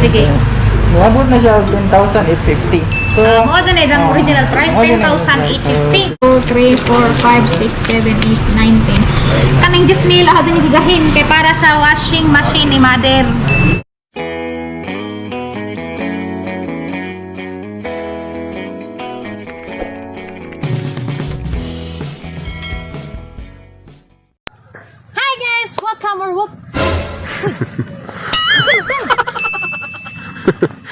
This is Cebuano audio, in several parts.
Sige. Muabot na siya og 10,850. So, Ah, mao na ang oh, original price, mao na ang 10,850. 2, 3, 4, 5, 6, 7, 8, 9, 10. Kaning 10,000 ako din gigahin kay para sa washing machine ni mother. Hi guys! Welcome or welcome.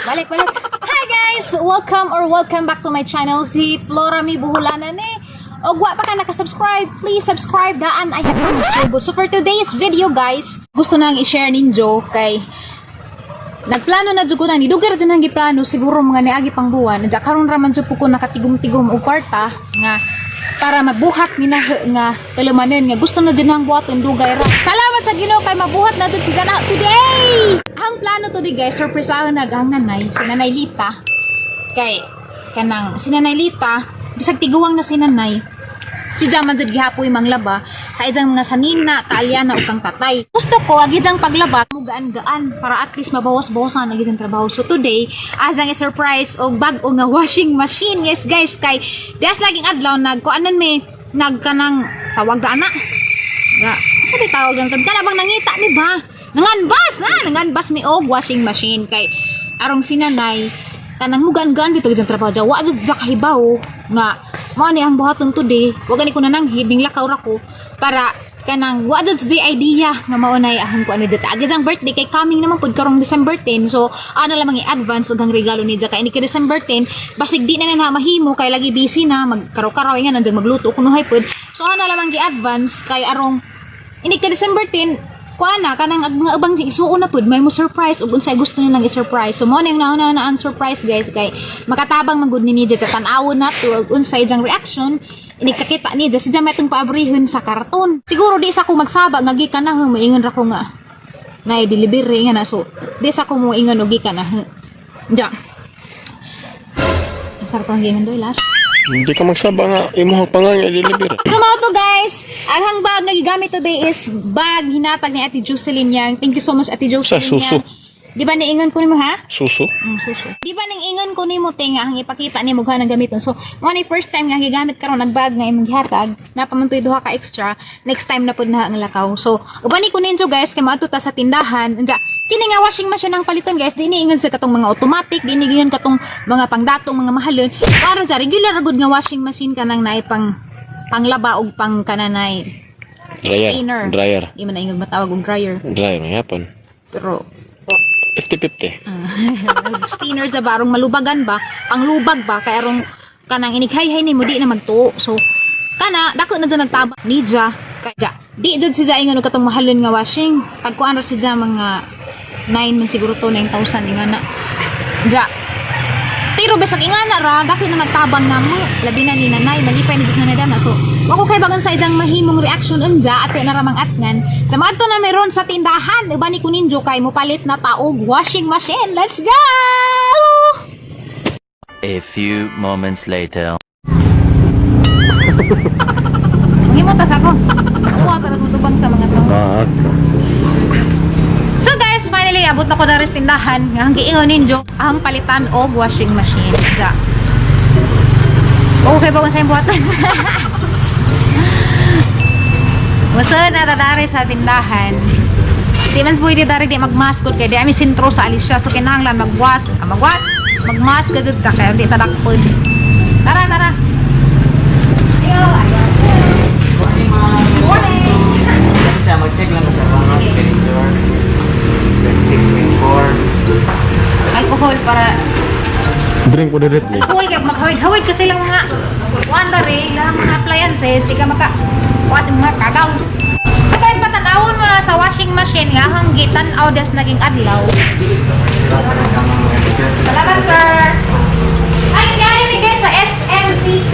Balik, balik. Hi guys! Welcome or welcome back to my channel. Si Flora Mi Buhulanan eh. Og wa pa ka nakasubscribe, please subscribe daan ay hatang subo. So for today's video guys, gusto nang i-share ninyo kay nagplano na jud ko na ni dugar jud nang giplano siguro mga niagi pang buwan. Nadya karon ra man jud po ko nakatigom-tigom og kwarta nga para mabuhat ni na nga tulumanen nga gusto na din ang buhaton dugay ra. Salamat sa Ginoo kay mabuhat na jud si Jana today. Ang plano today guys, surprise nag ang nanay, si Nanay Lita. Kay kanang si Nanay Lita, bisag tiguang na si Nanay, si Jama jud gihapoy manglaba sa isang mga sanina, kaalyana ug kang tatay. Gusto ko ag isang paglaba mo gaan-gaan para at least mabawas-bawasan ang isang trabaho. So today, asang i-surprise og bag-o nga washing machine. Yes guys, kay dias laging adlaw nag kuanon may nagkanang tawag ra ana. Ga, sa di tawag lang kana bang nangita ni ba? Nanganbas na, nanganbas mi og washing machine kay arong sinanay kanang mugaan-gaan dito sa trabaho dyan. Wa jud sa kahibaw nga mao ni ang buhaton today. Wa gani ko nananghid ning lakaw ra ko para kanang wa jud sa idea nga mao nay ahong kuan ni dito. Agad ang birthday kay coming naman pud karong December 10. So ano lamang i-advance og ang regalo ni Jack kay ini kay December 10 basig di na na mahimo kay lagi busy na magkaraw-karaw nga nandiyan magluto kunuhay pud. So ano lamang gi-advance kay arong ini ka December 10 kuan na kanang mga ubang isuon na pud may mo surprise ug unsay gusto nilang i-surprise. So mo na yung nauna na ang surprise guys kay makatabang man gud ni Nidja sa tan-awon na to ug unsay jang reaction ini kakita ni Nidja si may itong paabrihin sa karton. Siguro di sa ko magsaba nga gikan na moingon ra ko nga na i-delivery nga na, so di sa ko moingon og gikan na. Ja. Sarap ang gingon doy last. Hindi ka magsaba nga, imuha pa nga nga i-deliver. So mao to guys, ang hang bag nga gigamit today is bag hinatag ni Ate Jocelyn Yang. Thank you so much, Ate Jocelyn Sa suso. Yang. Di ba niingon ko nimo ha? Suso? Suso. Di ba ning ingon ko nimo te nga ang ipakita nimo ang gamiton. So, mo ni first time nga gigamit karon nag bag nga imong gihatag, napamantoy duha ka extra. Next time na pud na ang lakaw. So, uban ni ko ninyo guys kay moadto ta sa tindahan. Unja, kini nga washing machine ang paliton guys, di ni ingon sa katong mga automatic, di ni ingon katong mga pangdatong mga mahalon. Para sa regular ra gud nga washing machine kanang naay pang panglaba og pang kananay Dryer. spinner. Dryer. Di man na ingog matawag og dryer. Dryer, may hapon. Pero 50-50. Spinner sa barong malubagan ba, panglubag ba, kay arong kanang inighayhay nimo di na magtuo. So kana dako na jud nagtaba ni Ja kay Ja. Di jud si Ja ingon og katong mahalon nga washing. Pagkuan ra si Ja mga 9 man siguro to, 9,000 ingana. Ja. Pero bisag ingana ra, dako na nagtabang namo. Labi na ni nanay, malipay ni nanay dana. So, wa ko kay bagan sa isang mahimong reaction unja ato na ramang atngan. Sa maadto na meron sa tindahan, uban ni kuninjo kay mopalit na taog washing machine. Let's go! A few moments later. Manghimo tas ako. Kuha ka mo tubang sa mga tao. Ah, So guys, finally abot na ko diri sa tindahan nga ang giingon ninyo ang palitan og washing machine. Ja. Okay ba kung sa imong buhatan? Basta na dari sa tindahan. Di man pwede dari di magmask kay di ami sentro sa Alicia, so kinahanglan magwas, magwas, magmask ka jud ta kay di tadakpon. Tara, tara. Yo, morning. Ano siya, mag-check lang ko sa mga temperature. 36.4. Alcohol para Drink ko directly. alcohol kay maghawid-hawid kasi lang mga kuan dari lang mga appliances di ka maka kuha sa mga kagaw. So guys, patanawon mo na sa washing machine nga hanggi tan-aw des naging adlaw. Salamat sir. Ay, yari mi guys sa SMCT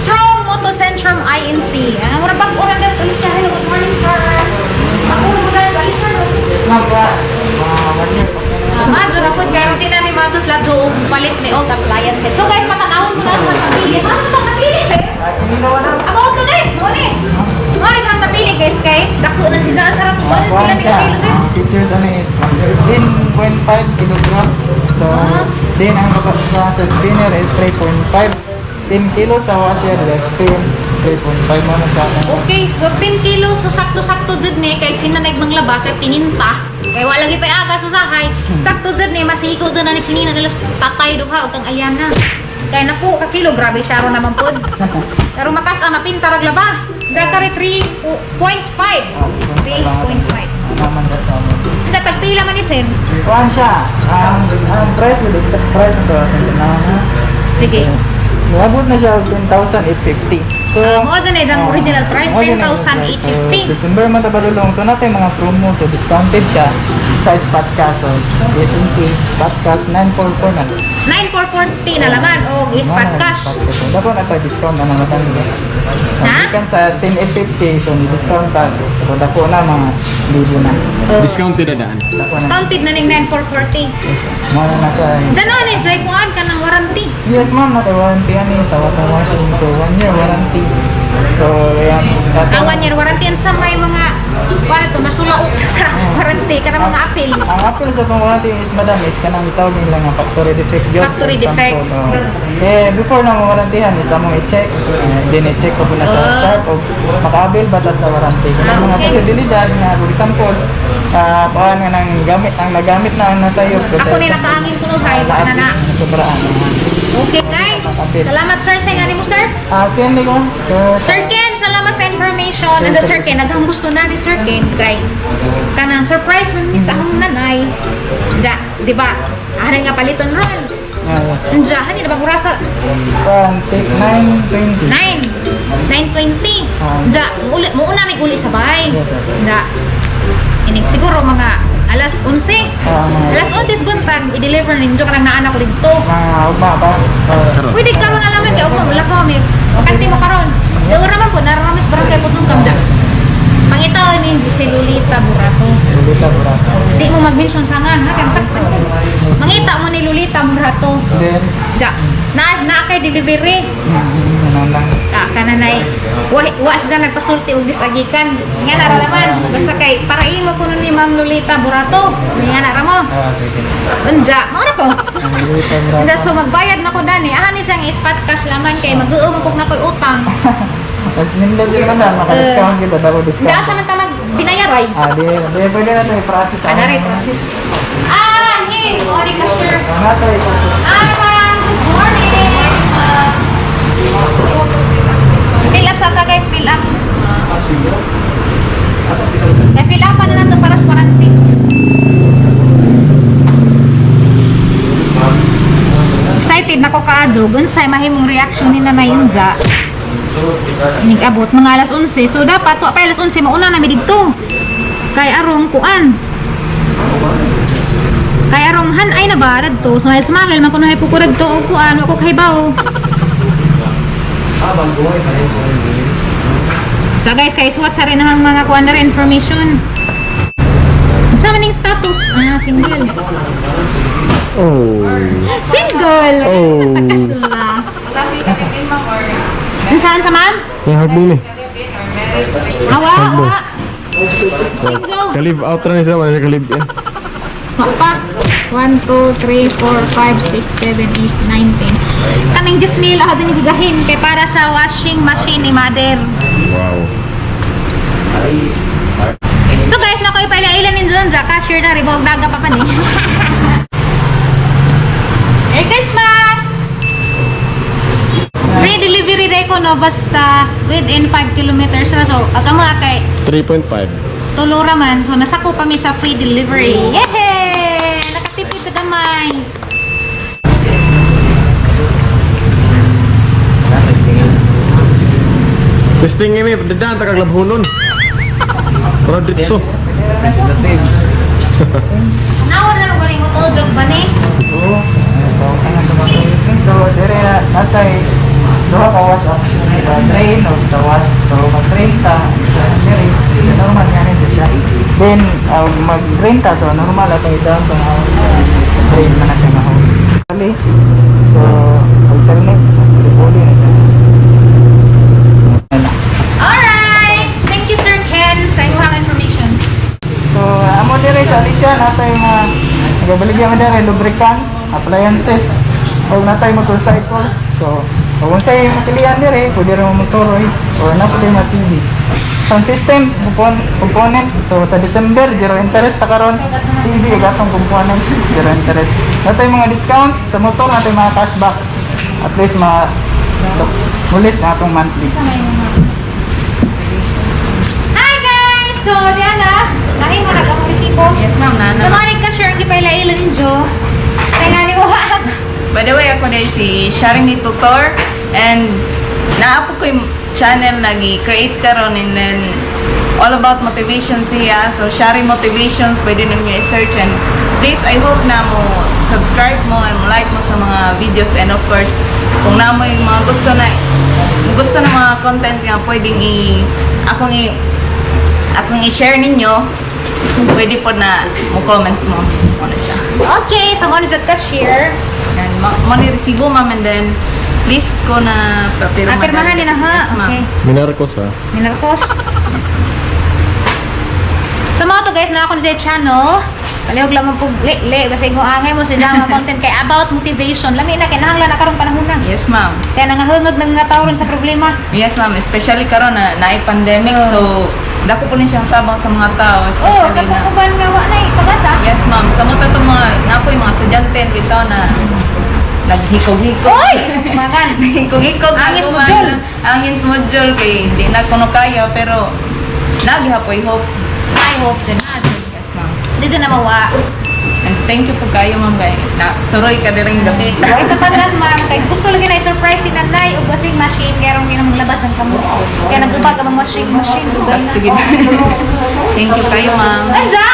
Strong Moto Centrum INC. Ah, mura bag ora guys, Alicia. Hello, good morning sir. Ako mo guys, Alicia. No? Yes, ma'am ba? Mga one year. Okay na. Madyo na po, pero di namin mga tusla og palit ni old appliances. So guys, patanawon mo na sa pamilya. Ano ba kapili, sir? Ah, hindi na wala. About to na eh. Muna. Muna kang kapili, guys, kay dako na sila. Ang sarap ko. Ano Kuan pila ni siya. kapilo, sir? Ang features ano is 13.5 kilograms. So, then ang kapasya sa spinner is 3.5. 10 kilos sa washer, the spin 3.5 mo na siya. Okay, so 10 kilos, so sakto-sakto jud ni kay sina nagmanglaba kay pininta. Kay wala lagi pa aga sa sahay. Sakto jud ni masiko jud na ni sinina nila tatay duha og kang Aliana. Kay napo ka kilo, grabe siya ron naman pod. Pero makas ang mapinta rag laba. Dakari 3.5. 3.5. Naman ka sa amin. Ang tagpila man ni sir. Kuan siya. Ang price with exact price nito atin na. Sige. Niabot na siya og 10,850. So, Mao na ang original price, mao yun ang original 10,850. price. So, December man ta padulong. So, natay mga promo. So, discounted siya sa spot cash. So, SNC, spot cash, 944 na lang. 9,440 na laman og spot Mao na, cash. spot cash. So, dapat na discount na naman tayo. So, Ha? gikan sa 10,850, so ni-discount ta. So, dako na mga libo na. Oh. Discounted na daan. Dako na. Discounted na ning 9,440. Yes, mao na na siya. Dano ni jay kuan ka ng warranty. Yes ma'am, naka warranty ani sa water washing. So, one year warranty. So, ayan. Ang 1 year warranty yan sa may mga wala to nasulaok sa warranty kanang mga apil. Ang appeal sa pang warranty is madam is kanang itawag nila nga factory defect yun. Factory defect. Example, oh. Eh, before na mo warrantyhan is among i-check. Eh, then i-check ko na sa chart o maka-avail ba ta sa warranty. Kanang mga posibilidad nga for example, paan nga nang gamit ang nagamit na ang nasayop. Ako ni nakaangin kuno kay wa na na. Sobraan. Okay guys. Salamat sir sa nga nimo sir. Ken ko. So, Sir Ken, salamat sa information. And Sir Ken, naghang gusto na ni Sir Ken kay kanang surprise man ni sa akong nanay. Ja, di ba? Ana nga paliton ron. Yes. Anja, hani na ba kurasa Pan, take 920. 9 9:20. Ah. Ja, uli, muuna mig uli sa bahay. Yes, sir. Ja. Inig siguro mga alas 11. Mga Alas 11 sa buntag, i-deliver ninyo kanang naa na ko didto. mga ugma pa. Karon. Pwede karon na laman kay ugma wala pa mi. Kanti mo karon. Daw raman po naramis barangay Putong Kamja. Pangitaw ni si Lolita Burato. Lolita Burato. Di mo mag-mention sa nga ha kay masaktan ko. Mangita mo ni Lolita Burato. Then, Ja, na na kay delivery. Ano lang. Ah, kananay. Wa wa sila nagpasulti og disagikan. Nga na ra naman basta kay para imo kuno ni Ma'am Lolita Burato. Nga na ra mo. Sige. Unja, mao na to. Lolita Burato. Unja, so magbayad na ko dani. Aha ni siyang spot cash laman kay mag-uo man kog na ko'y utang. Tapos nindot yun naman, maka-discount kita, double Unja discount. asa man ta mag binayaray. Di, pwede na ito i-process. Adare process. Ah, hey, morning ka sure. Ano ito i-process? Hi, ma'am. Good morning. Fill up sa ta guys, fill up. Na-fill up pa na nato para sa quarantine. Excited na ko kaadyo. Unsay mahimong reaction ni Nanay Inza. Inig-abot mga alas 11. So dapat wa pa alas 11 mauna na mi didto. Kay arong kuan. Kay arong han ay na ba radto. Smile smile man kuno hay puko radto og kuan wa ko kahibaw. So guys, kay swat sa rin ang mga kuan na rin information. Sa maning status? Ah, single. Oh. Single. Oh. Matakas la. Saan sa ma'am? May heartbone ni. Awa, Heartbone. awa. Single. Ka-live out ra ni siya, wala siya ka-live in. Pa. 1, 2, 3, 4, 5, 6, 7, 8, 9, 10. Kaning 10 mil ako din gigahin kay para sa washing machine ni mother. Wow. So guys, nako ipailan ninyo dyan, cashier na ribog daga pa pa ni. Merry Christmas! Free delivery day ko no basta within 5 kilometers na so pagka mga kay 3.5. tulura man so nasako pa mi sa free delivery. Yehey! Nakatipid na gamay. Testing mi, dadaan ta kag labhonon. Pero ditso. Nawar na mo mo tulog ba ni? Oo. Ay, na tumatawid. So, dire na, natay, duha ka wash option, diba? Drain o sa wash. So, mag-drain ta, sa dire, so, normal nga nito siya. Then, mag-drain ta, so normal atong i-down tong house. Drain man na siya nga house. Bali, so, alternate, uli na siya. Alright! siya, natay mga nagabaligya mo dere lubricants, appliances, o natay motorcycles. So, kung unsay mapilian dire, pwede ra mo mosoroy or napatay mga TV. Sound system, component. So, sa December, zero interest ta karon. TV, gatong component, zero interest. Natay mga discount sa motor, natay mga cashback. At least mga mulis na atong monthly. Hi guys! So, Diana, nahin mo na akong resibo. Yes, ma'am. Sa Nana. mga nagka-share, hindi pa ilailan ninyo. Kaya nga ni mo, By the way, ako na si Sharing ni Tutor and naapo ko yung channel na gi-create karon and then all about motivation siya. So, sharing motivations, pwede ninyo i-search and please, I hope na mo subscribe mo and mo like mo sa mga videos and of course, kung na mo yung mga gusto na mga content nga pwedeng i akong i akong i-share ninyo, pwede po na mo comment mo. Ano siya. Okay, sa mga nagka-share. And mo ni resibo ma'am and then please ko na papirma. Ah, pirmahan ni na ha. Yes, ma'am. Okay. Minarcos ha. Minarcos. Sa mga to guys, na ako sa channel. Palihog lamang po le, le, basta ingo angay mo sa mga content kay about motivation. Lami na kinahanglan na karong panahon na. Yes, ma'am. Kaya nangahungod ng nga tao ron sa problema. Yes, ma'am. Especially karon na naay pandemic so dako po ni siyang tabang sa mga tao Oh, especially katong na. uban nga wa na pag-asa. Yes, ma'am. Sa mga to mga napoy mga estudyante bitaw na naghikog-hikog. Oy! Magan. Naghikog-hikog. Angis Ako module. man, Angis module kay di na kuno kaya pero nagihapoy hope. I hope dyan na. Yes, ma'am. Dito na mawa. And thank you po kayo, ma'am. Kay na suroy ka diring dapit. Wa isa pa nan ma'am kay gusto lagi na i-surprise si nanay og washing machine kay rong di na maglabas ang kamot. Kaya nagubag ang washing machine dugay na. Sige. Thank you kayo, ma'am. Anja!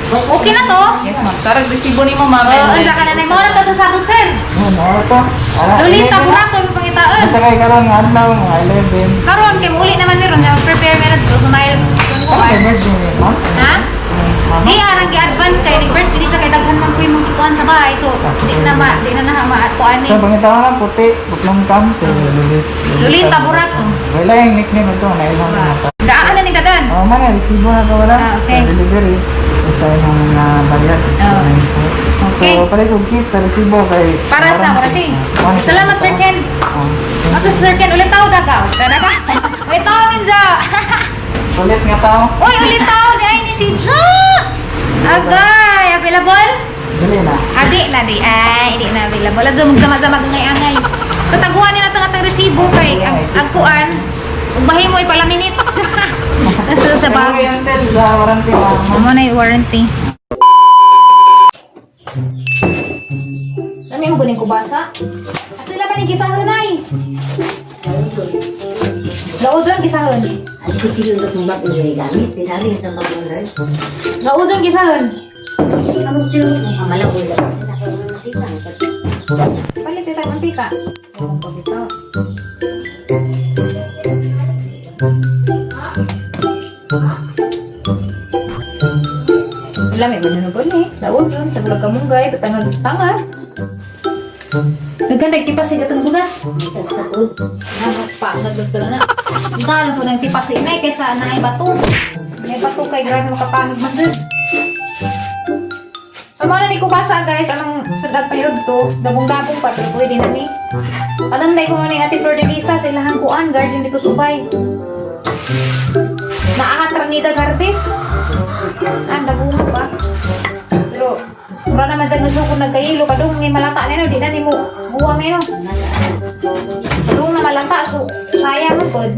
Okay na to. Yes, ma'am. Tarag resibo ni mo, ma'am. Oh, anja ka na nay mo na to sa sabot sir. Ano to? Ala, Lolita 11 na. burato yung pangitaan. Nasa kay karon nga adlaw mga 11. Karon kay muli naman meron nga mag-prepare meron to sumayl Ano kay birthday ni ma'am? Ha? Mama? Di arang gi-advance kay ning birthday dito kay daghan man ko yung kuan sa bahay. So di na na ma kuan ni. So, pangitawa lang puti, buklong kam, si Lulit. Lolita Burato. Wala yung nickname ito, nailhan na ito. Daan na ni kadan. Oh, man, resibo na ka wala. Ah, okay. Sa delivery. Sa imong bayad. Ah. Okay. So, palit og kit sa resibo kay Para sa warranty. Salamat Sir Ken. Oh, Ako Sir Ken, ulit tao daga. Daga. Ulit tao ninja. Ulit nga tao. Uy, ulit tao di ay ni si Jo. Agay, available? Dili na. Adi na di ay, di na available. Adyo magzama-zama angay-angay. So taguan nila tang atang resibo kay ang kuan. Ug mahimo ipalaminit. Nasa sa bag. Pero yan, Tel, sa warranty ma'am. Mo na yung warranty. Ano yung guning kubasa? At sila ba ni gisahon ay? Laudon gisahon. Ay, kutsilyo na itong bago nila gamit. Pinari itong bago nila. Laudon gisahon. Ang kutsilyo ng kamalaw nila. Palit tayo mantika. Oo, pagkita. Wala, may manunugon eh. Laudon, tabulag kamunggay, batangag tanga. Nagkandag tipas sa gatong bugas. Pagod ko na. Dalo po ng tipas inay kaysa naay bato. May bato kay grabe makapagod man dun. So mo na ni kubasa guys, anong sa dagpayod to, dabong-dabong pa pero pwede na ni. Alam na ko ni Ate Flor de Lisa sa ilahang kuan garden dito sa Ubay. Naakatra ni Dag Harvest. Ah, dagunga pa. Pero mura naman dyan gusto kung nagkayilo kadung may malata na no, di na nimo buwang na no. Kadung na malata so sayang mo pod.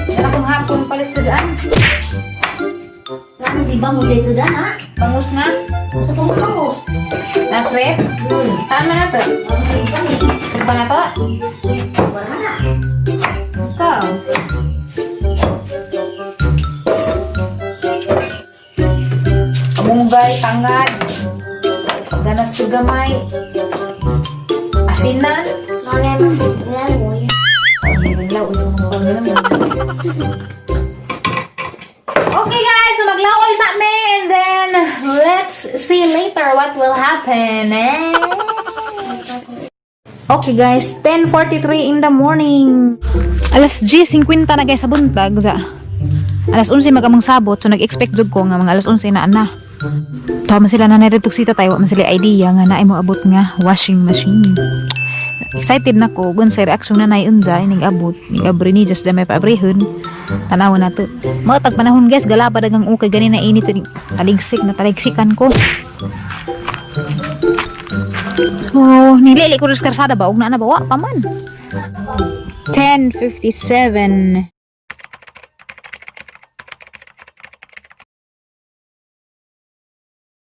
Sana kung hapon palit sa daan. Ang si Bango dito dan, ha? Bangus nga. Sa pangos. Nasre? Taan man na to. Ang si Iban eh. Iba na to? Wala na. Ikaw. Kamunggay, tangad. Ganas to gamay. Asinan. Okay guys, so maglaoy sa amin and then let's see later what will happen. Eh? Okay guys, 10:43 in the morning. Alas 10:50 na guys sa buntag. Sa. Alas 11 magamang sabot, so nag-expect jud ko nga mga alas 11 na ana. Tawa man sila na naredok sita tayo, wa man sila idea nga naay mo abot nga washing machine. Excited na ko gun sa reaksyon na nay unja ining abot, ning abri ni just may paabrihon. Tanaw na to. Mga tag panahon, guys, galaba dagang ukay gani na init ni taligsik na taligsikan ko. So, nilili ko rin sa karsada ba? Og na na ba? Wa pa man. 10:57.